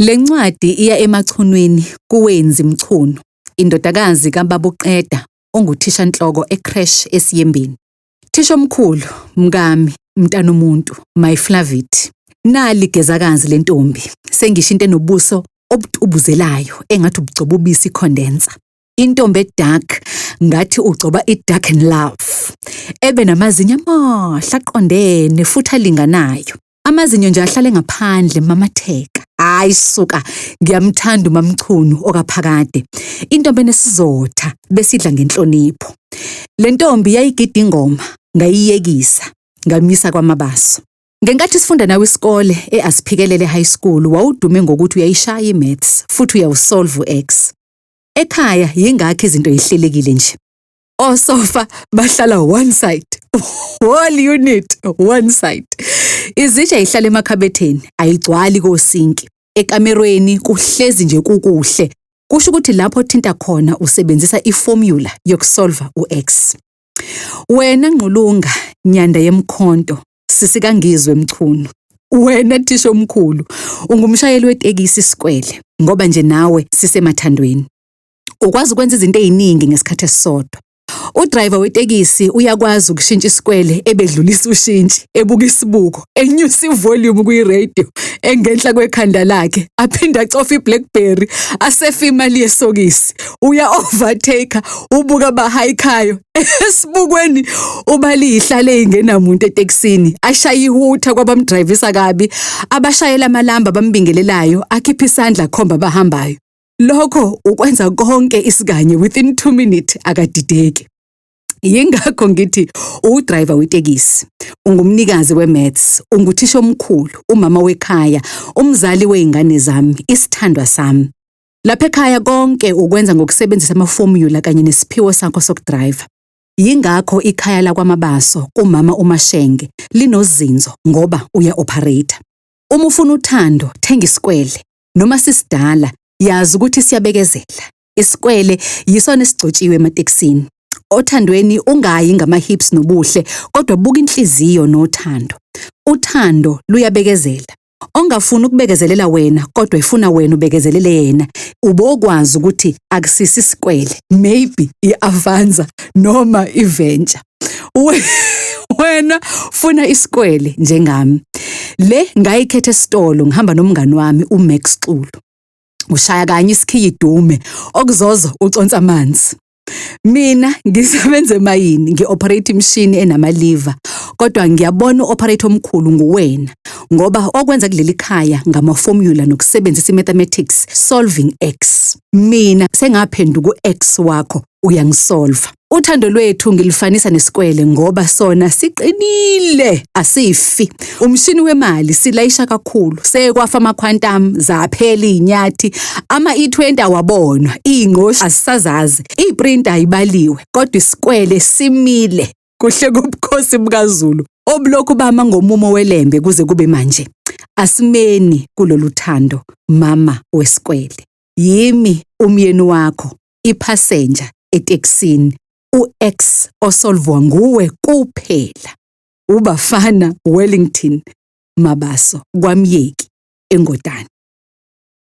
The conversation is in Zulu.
Le ncwadi iya emaChunwini kuWenzi Mchunu, indodakazi kababa uQeda onguthishanhloko e-creche eSiyembeni. Thishomkhulu, mkami, mntanomuntu, my Flavit. Nali igezakazi lentombi, sengisho into enobuso obutubuzelayo engathi ubugcoba ubisi ikhondensa. Intombi e-dark ngathi ugcoba i-dark and love. Ebe namazinyo amahle aqondene futhi alinganayo. Amazinyo nje ahlale ngaphandle mamatheka. Hayi suka, ngiyamthanda uMaMchunu okaphakade. Intombi enesizotha besidla ngenhlonipho. Le ntombi yayigida ingoma, ngayiyekisa, ngamisa kwaMabaso. Ngenkathi sifunda nawe isikole e-Asiphikelele High School wawudume ngokuthi uyayishaya i-maths futhi uyawusolve u-X. Ekhaya yingakho izinto yihlelekile nje. Osofa bahlala one side, wall unit one side. Izitsha yihlala emakhabetheni, ayigcwali kosinki. Ekamerweni kuhlezi nje kukuhle. Kusho ukuthi lapho othinta khona usebenzisa iformula yokusolva u-X. Wena Ngqulunga, nyanda yemkhonto, sisi kaNgizwe Mchunu. Wena thisha omkhulu, ungumshayeli wetekisi isikwele ngoba nje nawe sisemathandweni. Ukwazi ukwenza izinto eziningi ngesikhathi esisodwa. Udriver wetekisi uyakwazi ukushintsha isikwele ebedlulisa ushintshi, ebuka isibuko, enyusa ivolume kwi-radio engenhla kwekhanda lakhe, aphinde acofe iBlackberry, asefe imali yesokisi. Uya overtaker, ubuka abahayikhayo esibukweni ubalihlale ey'ngenamuntu etekisini, ashaye ihutha kwabamdrayivisa kabi, abashayela amalamba abambingelelayo, akhiphe isandla akhomba abahambayo. Lokho ukwenza konke isikanye within 2 minutes akadideki. Yingakho ngithi udriver wetekisi, ungumnikazi we-maths, unguthisha omkhulu, umama wekhaya, umzali wey'ngane zami, isithandwa sami. Lapha ekhaya konke ukwenza ngokusebenzisa amafomula kanye nesiphiwo sakho sokudrayiva. Yingakho ikhaya lakwaMabaso kumama uMashenge linozinzo ngoba uya-operate. Uma ufuna uthando, thenga isikwele. Noma sisidala, yazi ukuthi siyabekezela. Isikwele yisona esigcotshiwe ematekisini. Othandweni ungayi ngama-hips nobuhle, kodwa buka inhliziyo nothando. Uthando luyabekezela. Ongafuni ukubekezelela wena kodwa efuna wena ubekezelele yena, ubokwazi ukuthi akusisi isikwele, maybe i-Avanza noma i-Venture. Wena funa isikwele njengami. Le ngayikhetha esitolo ngihamba nomngani wami uMax Xulu. Ushaya kanye isikhiya idume, okuzozo uconsa amanzi. Mina ngisebenza emayini, ngi-operate imishini enamaliva, kodwa ngiyabona u-operator omkhulu nguwena ngoba okwenza kuleli khaya ngama-formula nokusebenzisa i-mathematics solving X. Mina sengaphenduka u-X wakho uyangisolva. Uthando lwethu ngilifanisa nesikwele ngoba sona siqinile asifi. Umshini wemali silayisha kakhulu, sekwafa ama-quantum, zaphela iy'nyathi, ama-E20 awabonwa, iy'ngqoshi asisazazi, iy'printer ayibaliwe, kodwa isikwele simile kuhle kobukhosi bukaZulu obulokhu bama ngomumo welembe kuze kube manje. Asimeni kulolu thando, mama wesikwele. Yimi umyeni wakho, iphasenja etekisini, u-X osolvwa nguwe kuphela. UBafana Wellington Mabaso kwaMyeki eNgodane.